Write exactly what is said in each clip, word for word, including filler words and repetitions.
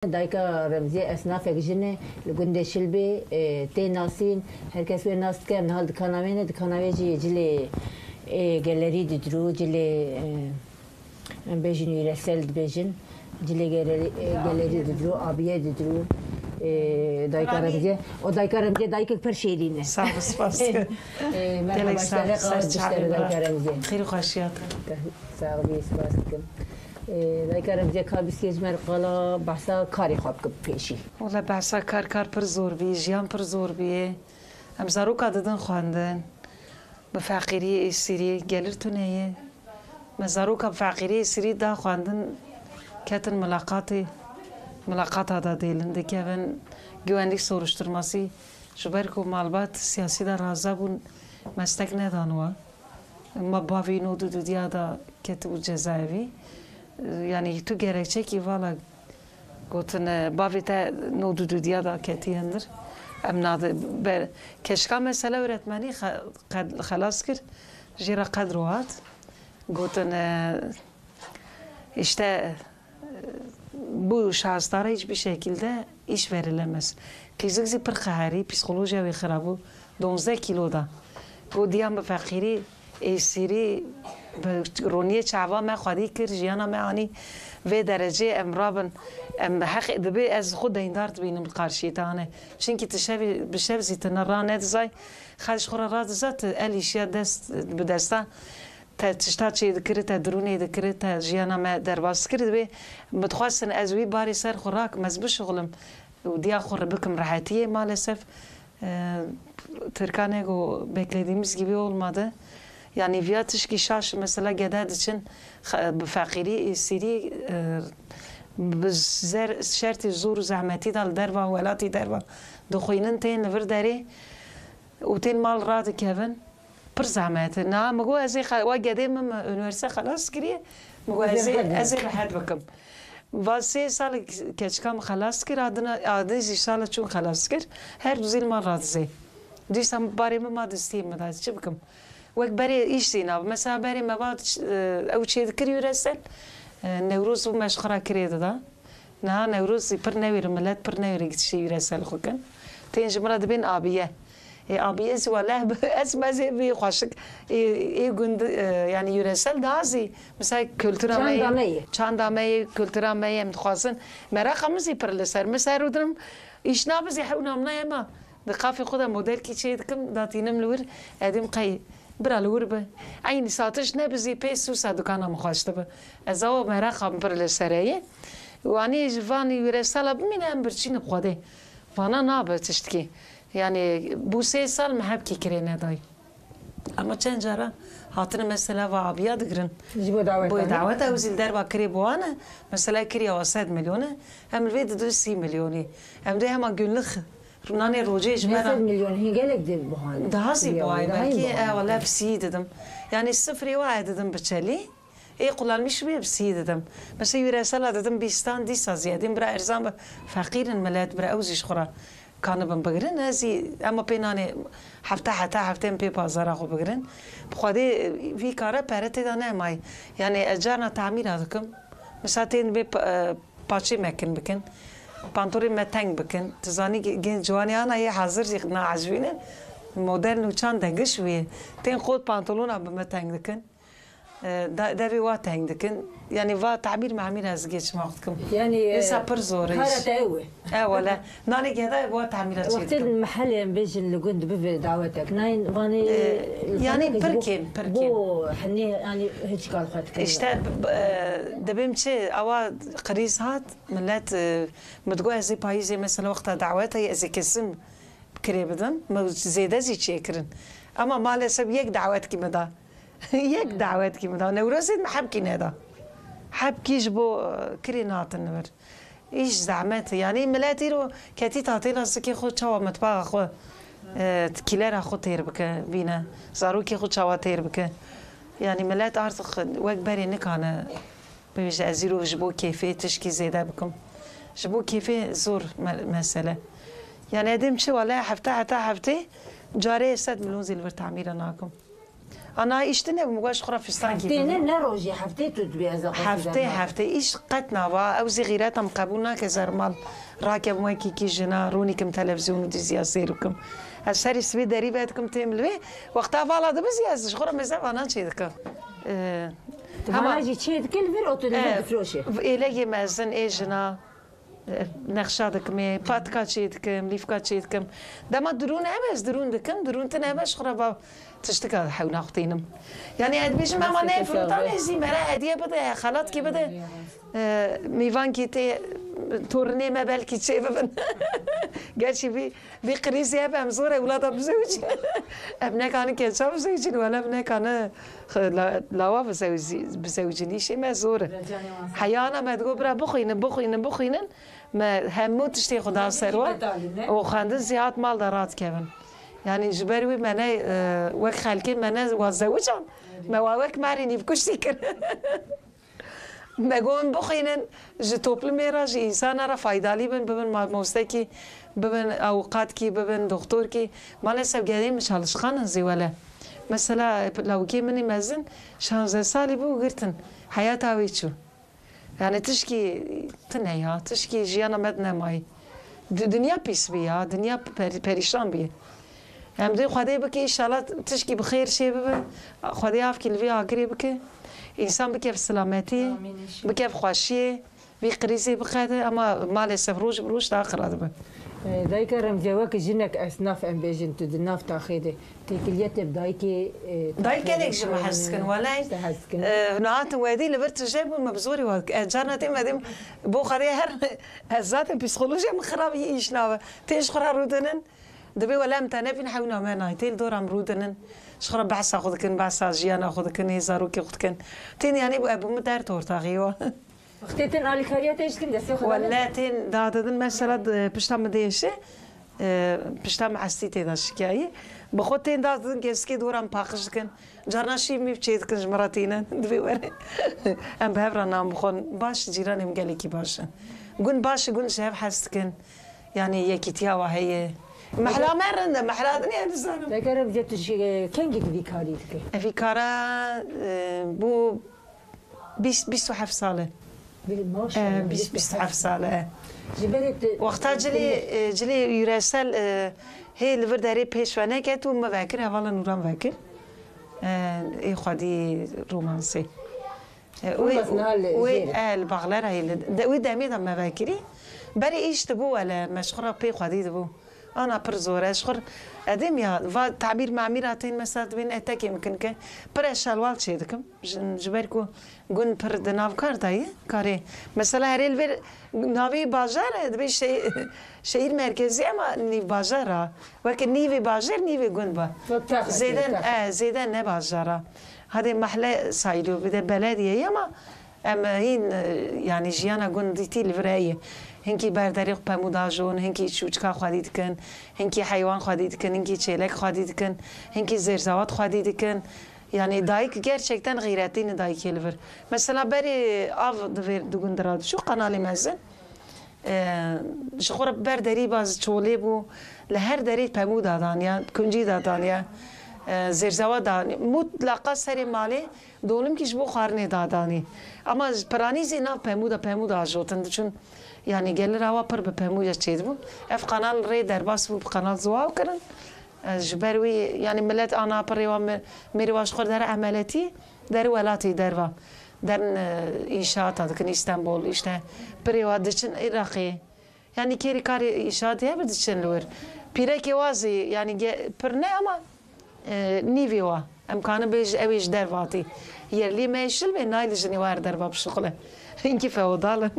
Dayika Remziyê esnafek jin e, li gundê Şilbê, e, tê nasîn, her kes wê nas dike, em niha li dikana wê ne, dikana wê jî yê cilê, e, gelerî didrû, cilê, e, em bêjin yûresel dibêjin, cilê gelerî, e, gelerî didrû, abiye didrû, e, dayika Remziyê. O dayika Remziyê dayikek pir şêrîn e. Sağ ol, spas. E, merhaba, gelek sağ ol, işte, ser çavê dayika Remziyê. Xêr û xweşiya te. Sağ ol, spas dikim. E, dayika Remziyê, ka bistiyê ji me re qala behsa karê xwe bikim pêşî. Wele behsa kar, kar pir zor bî, jiyan pir zor bî. Em zaroka didin xwendin. Bi feqîriyê êsîrî gelir tune ye. Me zaroka bi feqîriyê êsîrî da xwendin, ketin milaqatê, milaqata da dêlin dikevin. Güvenlik soruşturması, ji ber ku malbat siyasî de raza bûn, mestek nedan we. Ma bavî nod û dudiya da ketibû cezaevî. Yanî tu gerekçekî vala gotin, e, bavê te nod û dudiya da ketî hindir. Em nade ber, keçika mesela öğretmenî xe-, qed-, xelas kir. Jê re qedro hat. Gotin, e, işte, e, bu şahıslara hiçbir şekilde iş verilemez. Qîzik zî pir qeherî, psîkolojiya wê xirab bû. Donzdeh kîlo da. Got, diyan bi feqîrî, êsîrî, bi roniyê çava me xwedî kir, jiyana me anî vê derecê, em rabin, em heq, dibê ez xwe deyndar dibînim li qarşiyê te, ane. Çinkî tu şevê, bi şev zî tu ne, ra nedizay, xelk ji xwe re radiza, tu el îşiya dest bi desta, te tişta çêdikiri, te dirûnê dikiri, te jiyana me derbas dikiri, dibê min dixwestin ez wî barê ser xwe rakim, ez bişuxulim û diya xwe re bikim rehetiyê. Maalesef, e, Tirka nego beklediğimiz gibi olmadı. Yani viya tişkî şaş, mesela gede diçin, xe-, bi feqîrî, êsîrî, e, bi zer-, şertî zor û zehmetî de li derva welatî derva dixwînin, tên li vir derê û tên mal radikevin. Pir zehmet e. Niha min got, ez ê xe-, wa gedê min, min unîversîte xelas kiriye. Min got, ez ê, ez ê rehet bikim. Va sê sal keçika min xelas kir, adina, adê jî sala çûn xelas kir. Her du zî li mal radizê. Dîsa barê min ma destiyê min da, ez çi bikim? Wek berê îş zî nabe. Mesela berê me va, e, ew çê dikir yûresel, e, Newroz bû me ji xwe re kirê dida. Niha Newroz zî pir newêr, milet pir newêr gitişê yûresel xwe kin. Tên ji min re dibên abiye. Ê, abiye zî weleh bi, ez mezê bî xweşik. Ê, ê gund, e, yani yûresel daha zî, mesela kultura me ye. Çanda me ye. Çanda me ye, kultura me ye, em dixwazin. Meraqa min zî pir li ser. Min ser û dinim, îş nabe zî hewna min hema. Di qafê xwe de modelkî çê dikim, datînim li wir, edim qey bira li wir bi. Eynî satiş ne bi zî pê sûsa dukana min xweş dibi. Ez awa meraqa min pir li ser heye. Û anî ji van wî resala bimîne em birçî ne bi Xwedê. Vana nabe tiştkî. Yani bu sê sal me hebkî kirê nedayî. Ama çend cara hatine mesela va abiya digirin. Ji bo daweta. Boy daweta ew zî li derva kirê bo ane. Mesela kiriya wa sed milyone. Em li vê didu sî milyonî. Em dê hema günlük rûnanê rojê ji me re. Sed milyon hîn gelek dê buhane. Daha zî buhane. Belkî e wala bi sî didim. Yani sıfırê wa e didim bi çelî. Ê qulalmiş wê bi sî didim. Mesela yûresela didim bîstan dîsa ziyadîn bira erzan bi feqîrin milet bira ew zî ji xwe re kanibin bigirin. Ez zî ema pê nanê hefte heta heftê em pê pazara xwe bigirin. Bi Xwedê vî kare pere tê de nemayî. Yani ez carna tamîra dikim. Mesela tên bê pa-, e, paçê me kin bikin. Pantolê me teng bikin. Tu zanî ge-, genç ciwanê ana yê hazir jî naecibînin. Modern û çand de giş wê. Tên qot pantolona bi me teng dikin. E, da-, devê wa teng dikin. Yani va tamîr memîr ez geçmek dikim. Yani, e, êsa pir zor e. Kara te ew e. E, wele. Nanê geda wa tamîra çê dikim. Wextê mehelê em bêjin li gund bibe dawetek. Nayên vanê, e, yani pir kêm, pir kêm. Bo henê, yani hiç kal xwe dikin. İşte, e, dibêm çi, awa kriz hat, millet, e, min digot ez ê payîzê mesela wexta dawetê ez ê kesim kirê bidim. Min zêde zî çêkirin. Ama maalesef yek dawetkî min da. Yek dawetkî min da. Newrozê me hebkî neda. Hebkî ji bo, e, kirê natin li vir. Îş zehmet e. Yanî milet îro ketî tatêla zikê xwe çawa mitbaxa xwe, e, kîlera xwe têr bike, bîne. Zarokê xwe çawa têr bike. Yanî milet artık wek berê nikane bibêje ez îro ji bo kêfê tişkî zêde bikim. Ji bo kêfê zor me-, mesele. Yanî edêm çi wele hefte heta heftê carê sed milyon zî li vir tamîra nakim. Ana îş tune bû, min got ji xwe re fîstan kî Heftê ne, ne rojê, heftê tu dibê ez aqasî Heftê, derman. Heftê îş qet nava. Ew zî xîreta min qebûl nake, zer mal rakevim wekî kî jina, rûnîkim televîzyon û diziya sêr bikim. Ez serî sibê derî vedikim têm li vê. Wexta vala dibe zî ez ji xwe re meze vana çê dikim. Ee, Tu hema vana jî çê dikî li vir û tu li vir Ee, difroşî. Êlegê mezin, ê jina. Nexşa dikim ê, patika çê dikim, lîfka çê dikim. Dema dirûn hebe ez dirûn dikim, dirûn tune hebe ji xwe re va tiştika hewna xwe tînim. Yanî ez dibêjim, ema neyê firotan, ê zî me re hediye bide, xelatkî bide. E, mîvankî tê, torinê me belkî çê bibin. Gerçî vî, vî krîzê hebe em zor e, wila da bizewicîn. Em nekanin keça bizewicîn, wele em nekanin Xwe la-, lawa bizewzî-, bizewicînîşê me zor e. Heyana me digot, bira bixwînin, bixwînin, bixwînin. Me hemû tiştê xwe da ser wan. Û xwendin zî hat mal de radikevin. Yanî ji ber wî me ne, e, wek xelkê me ne wa zewican. Me wa wek merî nîvkuştî kir. Me got bixwînin, ji toplumê re, ji însana re faydalî bin, bibin mamostekî, bibin awqatkî, bibin doxtorkî. Maalesef gelê min çalışkan in zî wele. Mesela lawikê min ê mezin şanzdeh salî bû, girtin. Heyata wî çû. Yani tişkî tune ya, tişkî jiyana me di nemayî. Di-, dinya pîs bî ya, dinya per-, perîşan bî. Em dê Xwedê bike, înşallah tişkî bi xêr çê bibe. Xwedê avkî li vî agirê bike. Însan bike bi silametî, Amîn înşallah. Bike bi xweşiyê, vî krîzê biqede, ama maalesef roj bi roj daha xira dibe. E, dayika Remziye, wek jinek esnaf em bêjin, tu di nav taxê de têkiliyetê bi dayikê, e, Dayik taxê gelek de ji min hez dikin, hene, welay. Te hez dikin. E, hûn hatin wedî li vir tije bû, me bi zorî wan. E, carna tê me dêm, bo Xwedê her, ez zaten psîkolojiya min xirab î îş nabe. Tê ji xwe re rûdinin, dibê wele em tenefîn hewna me nayê. Tê li dora min rûdinin. Ji xwe re behsa xwe dikin, behsa jiyana xwe dikin, ê zarokê xwe dikin. Tên yanî bu, e, bu min dert ortaxî wa. Wextê tên alîkariya te ji kim destê xwe de Wele tên dadidin mesela, e, pişta min dêşe, e, pişta min estî tê de şikayî. Bi xwe tên dadidin, geskê dora min paqij dikin. Carna şîv mîv çê dikin ji min re tînin. Divê were. Em bi hev re nan bixwin. Baş, cîranê min gelekî baş in. Gund baş, gund ji hev hez dikin. Yani yekîtiya wa heye. Mehla me rind e, mehla din ya dizanim. Dayika Remziye, tu ji, e, kengî tu vî karî dike? Evî kara, e, bu bîst, bîst û heft sal e. Maşallah, E, bîst, bîst û heft sal e. Ji berê tu Wexta cilê, e, cilê yüresel, e, hê li vir derê pêş ve neket û me vekir, hevala Nûran vekir. E, ê xwedî romansê. E, wê, Romansê niha li wê, jêr e. E, li Baxlera hê li, de, wê demê de me vekirî. Berê îş dibû wele, me ji xwe re pê xwedî dibû. Ana pir zor e, ji xwe re, edêm ya, va tamîr mamîra tên mesela dibên etekê min kin ke, pir ez şalwal çê dikim. Ji, ji ber ku gund pir di nav kar de ye, karê. Mesela herê li vir navê bajar e, dibê şe-, şehîr merkezî ama nîv bajar a. Weke nîvê bajar, nîvê gund ba. Wek taxa Zêde, çê, taxa. E, zêde ne bajar a. Hadê mehle sayîlo, bir de belediye ye ama em hîn, e, yani jiyana gundîtî li vir heye. Hinkî ber derê xwe pemû dajon, hinkî çûçika xwedî dikin, hinkî heywan xwedî dikin, hinkî çêlek xwedî dikin, hinkî zêrzawat xwedî dikin. Yani dayik gerçekten xîretî ne dayikê li vir. Mesela berê av di vê, di gund re diçû, qanalê mezin. E, ji xwe re ber derî baz çolê bû, li her derê pemû dadaniya, kuncî dadaniya, e, zêrzewa dadaniya. Mutlaqa serê malê dolimkî ji bo xwarinê dadanî. Ama ji piranî zî nav pemû de, pemû de ajotin diçûn. Yani gelira wa pir bi pemû ya çêdibû. Ev qanal rê derbas bû, bi qanal ziwaw kirin. E, ji ber wî, yani millet ana pirê wa me-, mêrê wa ji xwe dere emeletî, der welatî derva. Derin, e, înşaata dikin Îstanbul, işte pirê wa diçin Iraqê. Yani kêrî karê înşaatê hebe diçin li wir. Pîrekê wa zî, yani ge-, pir ne ama, e, nîvê wa. Em kanin bêj-, ew ê ji dervatî. Yerlî me şil bê, nayli jinê wa her derva bişuxile. Hinkî feodal in.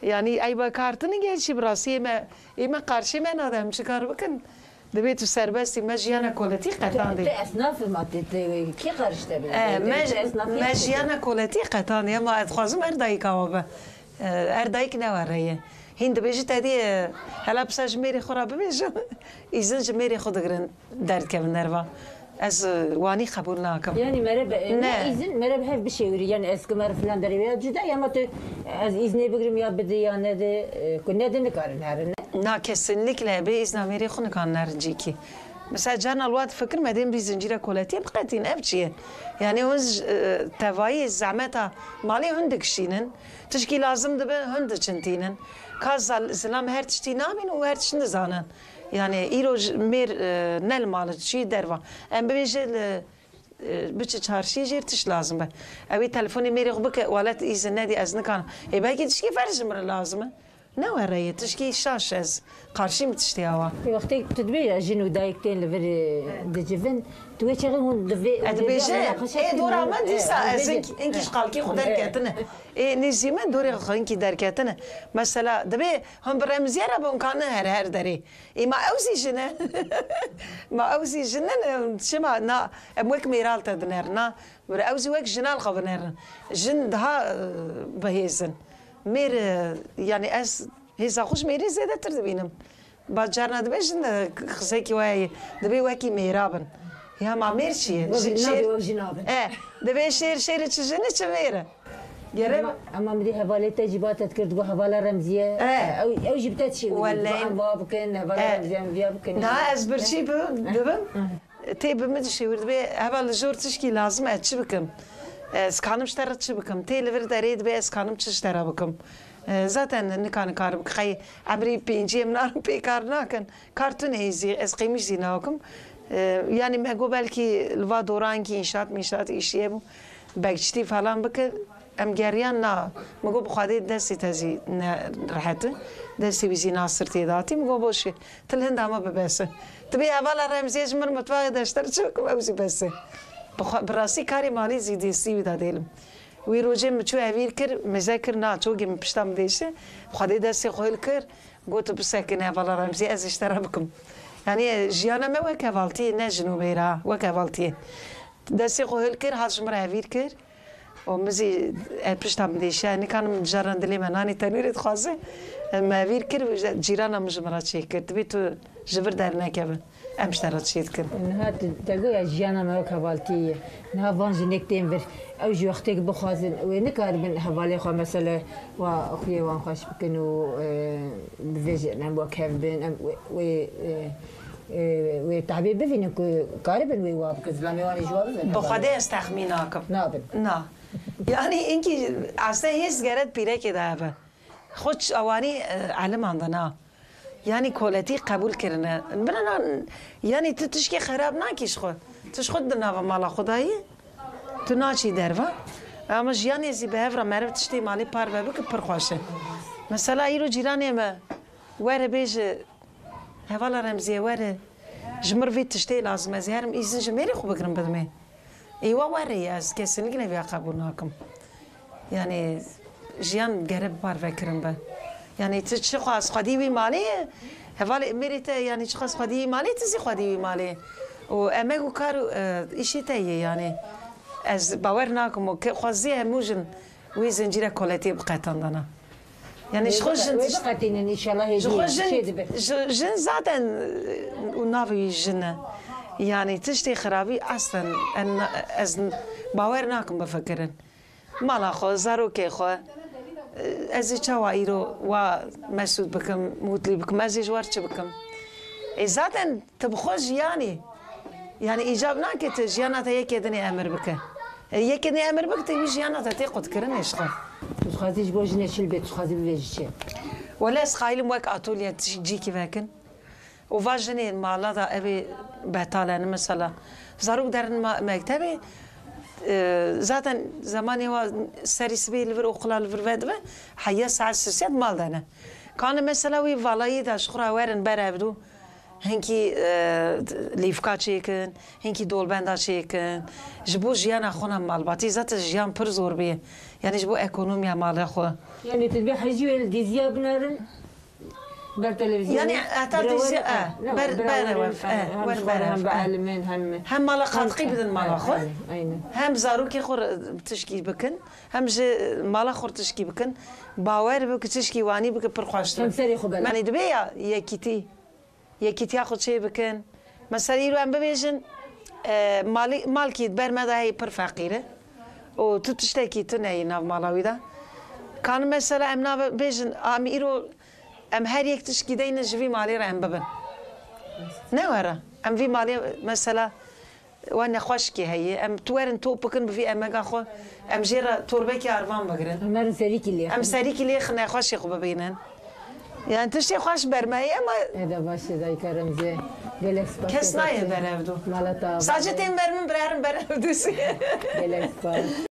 Yani eyba kartini gerçî bi rastî ê me, ê me qarşê me nade, em çi kar bikin? Dibê tu serbestî, me jiyana koletî qetandê. Tu esnaf ma, tu, tu kî qarşî te bîne? Eh, me, me jiyana koletî qetandê, ama ez dixwazim her dayika wa be. Eh, her dayik ne were ye. Hîn dibêjî te dî, eh, hela pisa ji mêrê xwe re bibêjin. Îzin ji mêrê xwe digirin derdikevin derva. Ez, eh, wanî qebûl nakim. Yani mere be, ne, ne îzin, mere bi hev bişêwirî. Yani ez ki mere filan derê ya cuda, ya ma tu ez îznê bigirim ya bidi ya nedi, eh, ku nedi nikarin herin. Na, kesinlikle bê îzna mêrê xwe nikanin herin cîkî. Mesela carna li wan difikirim, em dê vî zincîra koletiyê biqetînin. Ev çi ye? Yani hûn j-, e, tevayî zehmeta malê hûn dikişînin. Tişkî lazim dibe, hûn diçin tînin. Ka zal-, zilam her tiştî nabîn û her tişt nizanin. Yani îro ji mêr, e, ne li mal diçî derva. Em bibêje li, e, biçi çarşiyê jêr tişt lazim be. Ew ê telefonê mêrê xwe bike, welat îzin nedî, ez nikanim. Ê belkî tişkî ferz ji min re lazim e. Ne were ye, tişkî şaş ez. Qarşî min tiştê awa. Wextê tu dibêje jin û dayik tên li vir, e, dicivin, tu wê çaxê hûn divê E, dibêje, ê, dora min dîsa ez hinkî, hinkî ji qalkê xwe derketine. Ê, nêzî min dorê xwe hinkî derketine. Mesela, dibê hûn bi Remziye re bin, kanin her her derê. Ê, ma ew zî jin e. Ma ew zî jin in, çima, na, em wek mêral te dinerin, na. Were ew zî wek jinan xwe binerin. Jin daha, e, bihêz in. Mêr, e, yani ez hêza xwe ji mêrê zêdetir dibînim. Ba carna dibe jin de xizekî waya ye. Dibê wekî mêra bin. Ya ma mêr çi ye? Wek Ji-, jina şêr-, be, wek jina bin. E, dibê şêr, şêrê çi jinî çi mêr e. Gere Ama, ama min dî hevalê te jî ba te dikir, digot hevala Remziye. E. Ew, ew jî bi te dişêwirî. Welleh. Digot em va bikin, hevala E. Remziye em viya bikin. Na ez birçî bim, dibim. Tê bi min dişêwir, dibê heval li jor tişkî lazim e, çi bikim? Ez kanim ji te re çi bikim? Tê li vir derê, dibê ez kanim çi ji te re bikim? E, zaten nika nikar bik, qey emrî pêncî em narin pê kar nakin. Kar tune zî, ez qêmîş zî nakim. E, yani me got belkî li va dorankî înşaat mînşaat îşiye bû. Bekçîtî falan bike. Em geriyan na. Min got bi Xwedê destê te zî ne rehet e. Destê wî zî na sirtê datî. Min got boş e. Til hinda me bibese. Tu bê hevala Remziye ji min mitbaxê de ji te re çi bikim, ew zî bes e. Bi xwe, bi rastî karê malî zî destî wî de dêlim. Wî rojê min çû hevîr kir, mêze kir, na, çokê min pişta min dêşe. Xwedê destê xwe hil kir, got, tu bisekine hevala Remziye, ez ê ji te re bikim. Yani jiyana me wek hevaltiyê, ne jin û mêra, wek hevaltiyê. Destê xwe hil kir, hat ji min re hevîr kir. Û min zî, e, pişta min dêşe, nikanim caran dilê me nanê tenûrê dixwaze. E, me hevîr kir, cîrana min ji min re çêkir. Dibê tu ji vir dernekeve. Em ji te re çê dikin. Niha tu, te got ya jiyana me wek hevaltiyê ye. Niha van jinêk tên vir. Ew jî wextêk bixwazin, wê nikaribin hevalê xwe mesele wa xuyê wan xweş bikin û, e, bivêjin em wek hev bin, em wê, wê, e, e, wê tabê bivînin ku karibin wê wa bikin, zilamê wan ê ji wa bibin. Bi Xwedê ez texmîn nakim. Nabin. Na. Yani inkî aslında hêz geret pîrekê de hebe. Xwe ç-, ewanî, e, elimandin ha. Yani koletî qebûl kirine. Bira na, yani tu tişkê xerab nakî ji xwe. Tu ji xwe di nava mala xwe dayî. Tu naçî derva. Ama jiyanê zî bi hev re meriv tiştê malê parve bike pir xweş e. Mesela îro cîranê me were bêje, hevala Remziye were. Ji mir vê tiştê lazim e. Ez ê herim îzin ji mêrê xwe bigirim bidimê. Ê wa were ye, ez kesinlikle vêya qebûl nakim. Yani jiyan gere bi parvekirin be. Yani tu çi xwaz xwedî wî malê ye, hevalê mêrê te, yani çi xwaz xwedî wî malê, tu zî xwedî wî malê. Û emek û kar û, e, îşê te ye yani. Ez bawer nakim û ke xwezî hemû jin wî zincîre koletiyê biqetandana. Yani ji xwe jin wê biqetînin, înşallah ji xwe hêdî jin, çê dibe. Ji, jin zaten, e, û navê wî jin e. Yani tiştê xirabî aslen en, ez bawer nakim bifikirin. Mala xwe, zarokê xwe, e, ez ê çawa îro wa mesûd bikim, mûtlî bikim, ez ê ji war çi bikim? E, zaten tu bi xwe jiyanî. Yani îcab nake tu jiyana te yekê dinê emir bike. E, yekê dinê emir bike, tu wî jiyana te tê qutkirinê ji xwe. Tu dixwazî ji bo jinê çil bê, tu dixwazî bibêjî çi? Wele ez xayilim wek atolye tişt cîkî vekin. Û va jinê mala da evê betal e, mesela. Zarok derin ma-, mektebê, e, zaten zemanê wa serî sibê li vir oqila li vir vedive, heya saet sisiyet mal de ne. Kanî mesela wî valayî de ji xwe re werin ber evdû. Hinkî, e, lîfka çêkin, hinkî dolbenda çêkin. Ji bo jiyana xwe ne malbatî, zaten jiyan pir zor bûye. Yani ji bo ekonomiya mala xwe. Yani tu dibê hejî wê li dîziya binerin, ber televîzyonê. Yani heta dîziya, e, ber, ber ew, e, wer ber ew, hem bi elimên, hem hem mala qatqî bidin mala xwe. Aynen. Hem zarokê xwe tişkî bikin, hem ji mala xwe tişkî bikin. Bawer bike tişkî wanî bike pir xweştir. Hem serê xwe bela. Yani dibê ya yekîtî. Yekîtiya xwe çê bikin. Mesela îro em bibêjin, e, malî-, malkî di ber me de heye pir feqîr e û tu tiştekî tune yî nav mala wî de. Kan mesela em nabêjin, em îro em her yek tişkî deyne ji vî malê re em bibin. Ne were? Em vî malê mesela we nexweşikê heye. Em tu werin top bikin bi vî emega xwe. Em jê re torbekî arvan bigirin. Em herin serîkî lê. Em serîkî lê nexweşê xwe bibînin. Yani tiştê xweş bermeyê ama Eda baş e dayka Remzê. Gelek spas. Kes nayê berevdu. Mala te ava. Sadece tên ber min birerin berevdu. Gelek spas.